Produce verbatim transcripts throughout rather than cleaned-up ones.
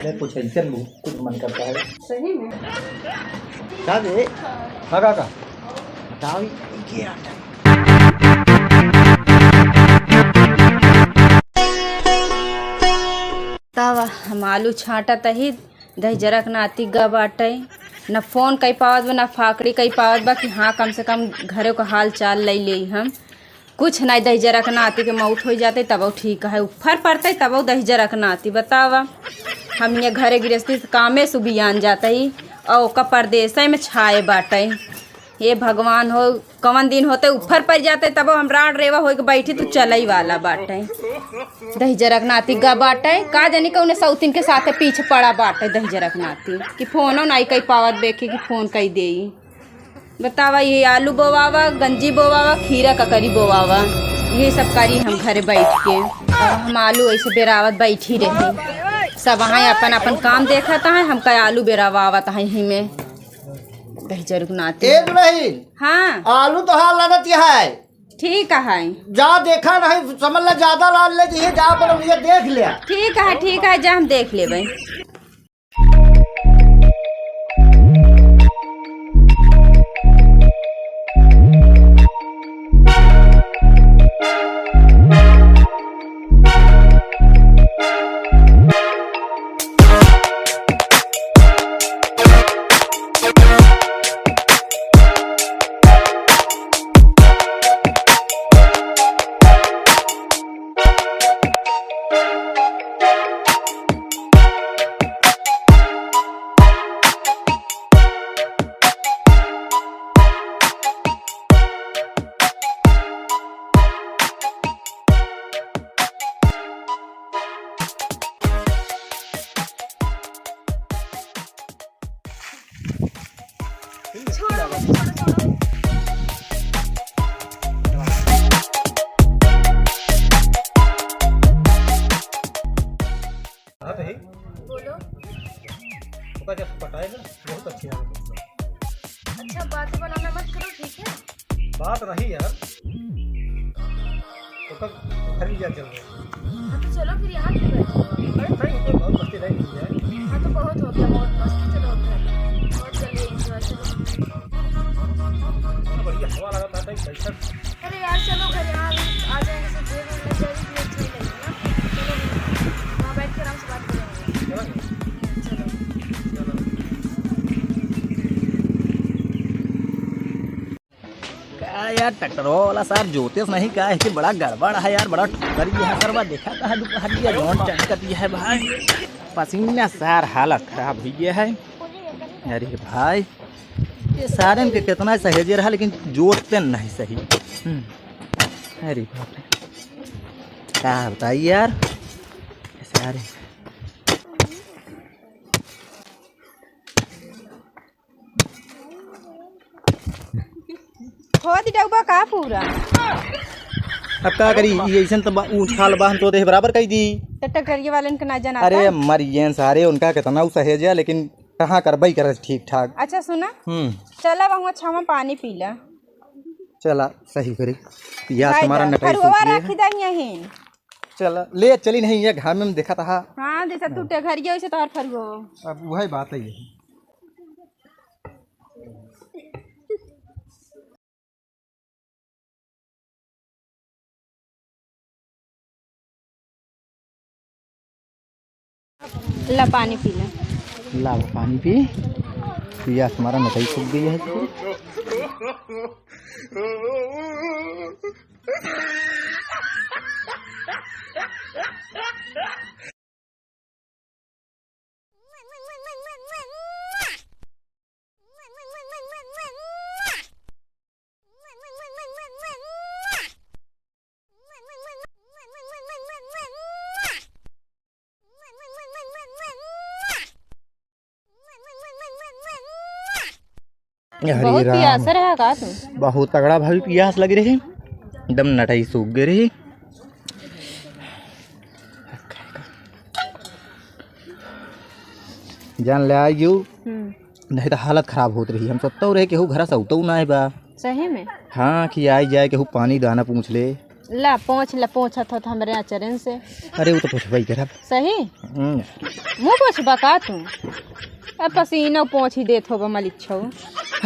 मैं कुछ ऐसे कुछ मन करता है। सही में? का बे? हाँ, का, का? बताओ, ये क्या? तब हम आलू छाँटत ही, दहिजरक नाती गा बाटइ, न फोन कइ पावत बा, न फाकड़ी कइ पावत बा कि हाँ, कम से कम घरे क हाल चाल लइ लेई हम। कुछ नाहीं, दहिजरक नाती के मौत होइ जातइ, तबउ ठीक है, उफर परतइ, तबउ दहिजरक नाती, बतावा। हम ये घरे गिरस्ती से कामे सुबियान जातइ, अउ ओका परदेसइ में छाए बाटइ। हे भगवान हो, कवन दिन होतइ, उफर पर जातइ, तबउ हम राड़ रेवा होइ के बैठी, तू चलइ वाला बाटइ। दहिजरक नाती गा बाटइ, का जानी कउने सौतिन के साथे पीछे पड़ा बाटइ दहिजरक नाती, कि फोनो नाहीं कइ पावत बेखे, कि फोन कइ देई। बतावा, ये आलू बोवावा, गंजी बोवावा, खीरा ककरी बोवावा, ये सब करी हम घरे बैठ के। और हम आलू ऐसे बेरावत बैठी रही, सब वहाँ अपन अपन काम देखत हैं, हमका आलू बेरावावत हैं ही में। दहिजरक नाती। ए दुलहिन, हाँ। आलू तोहार लागत है। ठीक है। जा देखा नहीं, समझ ले ज्यादा लाल ले दिए, जा अपन ये देख ले। ठीक है, ठीक है, जा हम देख लेबे। हाँ भाई। बोलो। ओका जब पटाए ना, बहुत अच्छी आदत है। अच्छा, बातें बनाना मत करो, ठीक है? बात रही यार, तो कब घर ही जा चल रहे? हाँ, तो चलो फिर यहाँ क्यों बैठे हो? अरे नहीं, तो बहुत मस्ती नहीं की है। हाँ, तो बहुत हो गया, बहुत मस्ती, चलो अब घर। बहुत चलिए enjoy, चलो। हाँ, बढ़िया हवा लगा था, कहीं बैठक। अरे यार, चलो घर, यहाँ अभी आ जाएंगे, सब देर हो जाएगी, फिर अच्छा नहीं लगेगा ना। चलो, वहाँ बैठ के आराम से बात करेंगे। चलो। चलो। चलो। का यार, ट्रैक्टरवा वाला सार जोतेस नहीं का है कि बड़ा गड़बड़ है यार, बड़ा ठोकर ही है सरवा। देखा था दुपहरिया जौन चमकत है भाई, पसीना सार हालत खराब हुई है। अरे भाई, ये सारन के कितना सहेजे रहा, लेकिन जोतते नहीं सही। हम्म। अरे बाप रे, का बताई यार, ये सारे। खोद डउबा का पूरा? अब का करी, ये ऐसन तो बा-, ऊंच खाल बा, हम तो देह बराबर कई दी। तो ट्रैक्टरिया वालन के ना जाना अरे था? मरियन सारे, उनका कितना उ सहेजे, लेकिन कहाँ करबई करे ठीक ठाक। अच्छा सुना, हम्म। चला वहाँ छावा पानी पी ला। चला सही करी, पियास भाई हमारा दा, नटाई फरुआ सूख गया है। राखी दा यहीं। चला ले चली नहीं, ये घाम में देखा था। हाँ, जैसे तू टेघरिया वैसे तोहर फरुआ। अब वही बात है ये। ला पानी पी ले। ला पानी पी। पियास हमारा नटाई सूख गई है। हरे बहुत राम। पियास रहा का तू? बहुत तगड़ा भाभी पियास लगी रही, एकदम नटाई सूख गई रही। जान ले आई यू, हम्म। नहीं तो हालत खराब होत रही। हम सत्तो रहे, केहू घरा सौतो ना आए बा। सही में? हाँ, कि आई जाए, केहू पानी दाना पूछ ले। ला, पोंछ ला, पोंछत हो तो हमरे अचरन से। अरे, वो तो पोंछबई करब। सही? हम्म। मुँह पोंछबा का तू? अब पसीनो पोंछ ही देत होबा मलिच्छो।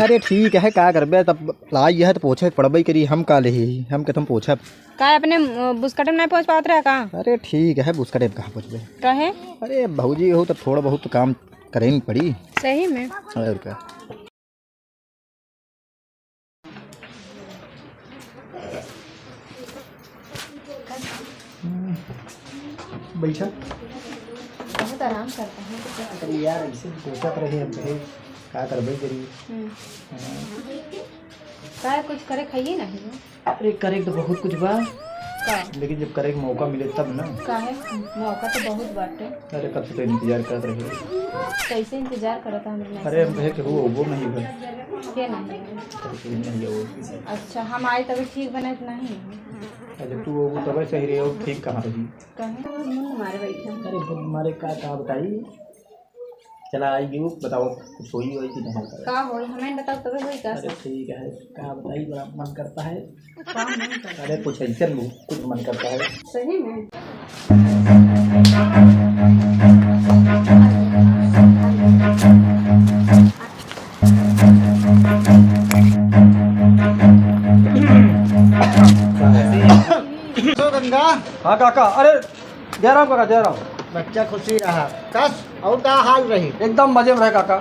अरे, ठीक है, का करबे, तब लाई है तो पोंछे पड़बई करी, हम का लेही, हम के तुम पोंछब। का अपने, अ, बुसकटे में नहीं पोंछ पावत रहा का? अरे, ठीक है, बुसकटे में कहाँ पोंछबे? काहे? अरे, भौजी हो तो थोड़ा बहुत काम करे ही पड़ी। सही में? और का? हम्म, बैठा। बहुत आराम करता है। अरे यार, ऐसे सोचत रहे हम, कहे, का करबे करी? हम्म। हाँ। का कुछ करे खाइए नहीं? अरे, करे के तो बहुत कुछ बा। का? लेकिन जब करे के मौका मिले तब ना। काहे? मौका तो बहुत बाटे। अरे, कब से तो इंतजार करत रहे। कैसे इंतजार करत हम? अरे, हम कहे कि वो, वो नहीं बा। के नहीं? अरे, कोई नहीं है वो। अच्छा, हम आए तभी ठीक बने कि नहीं? अरे, तू वो तबे सही रहे, वो ठीक कहाँ रही? काहे? मुंड मारे बैठे। अरे, मुंड मारे का, का बताई? चला आई गयो, बताओ, कुछ होई होई कि नहीं होई? का होई? हमें बताओ तबे होई का? अरे ठीक है, का बताई, बड़ा मन करता है। का मन करता है? अरे कुछ ऐसे लो, कुछ मन करता है। सही में? तो गंगा। हाँ काका, अरे जय राम काका, जय राम। बच्चा खुशी रहा। कस, और का हाल रही? एकदम मजे में रहे काका।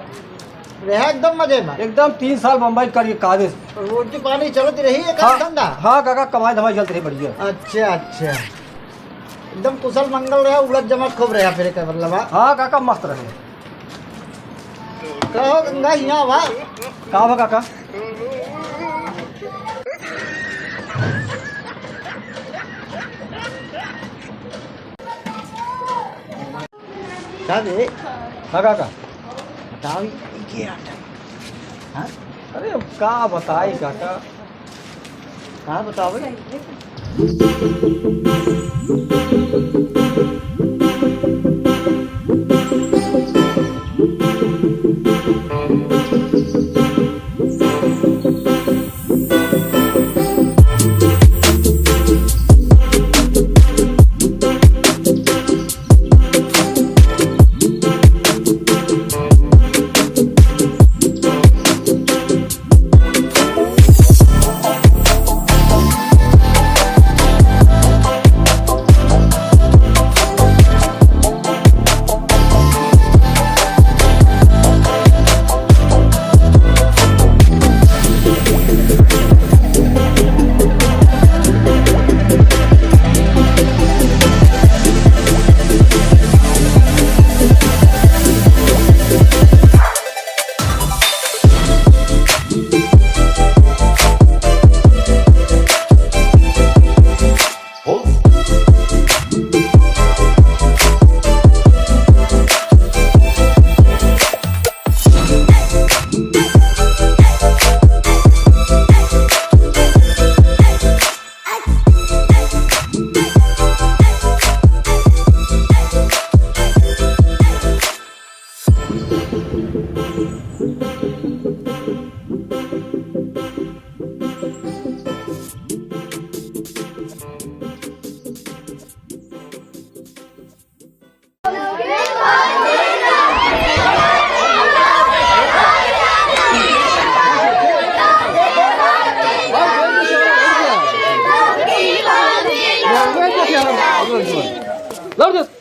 रहे एकदम मजे में? एकदम तीन साल बम्बई करिए कायदे से। रोटी पानी चलत रही, एक हाँ, धंधा? हाँ काका, कमाई धमाई चलत रही बढ़िया। अच्छा, अच्छा। एकदम कुशल मंगल रहे, उड़त जमत खूब रहे फिर के मतलब, हाँ? हाँ काका, मस्त रहे। कहो गंगा हिया बा। का बा काका? का बे? का काका? बताओ, ई के आटा? हाँ? अरे अब का बताई काका? का बतावे? लौट दे।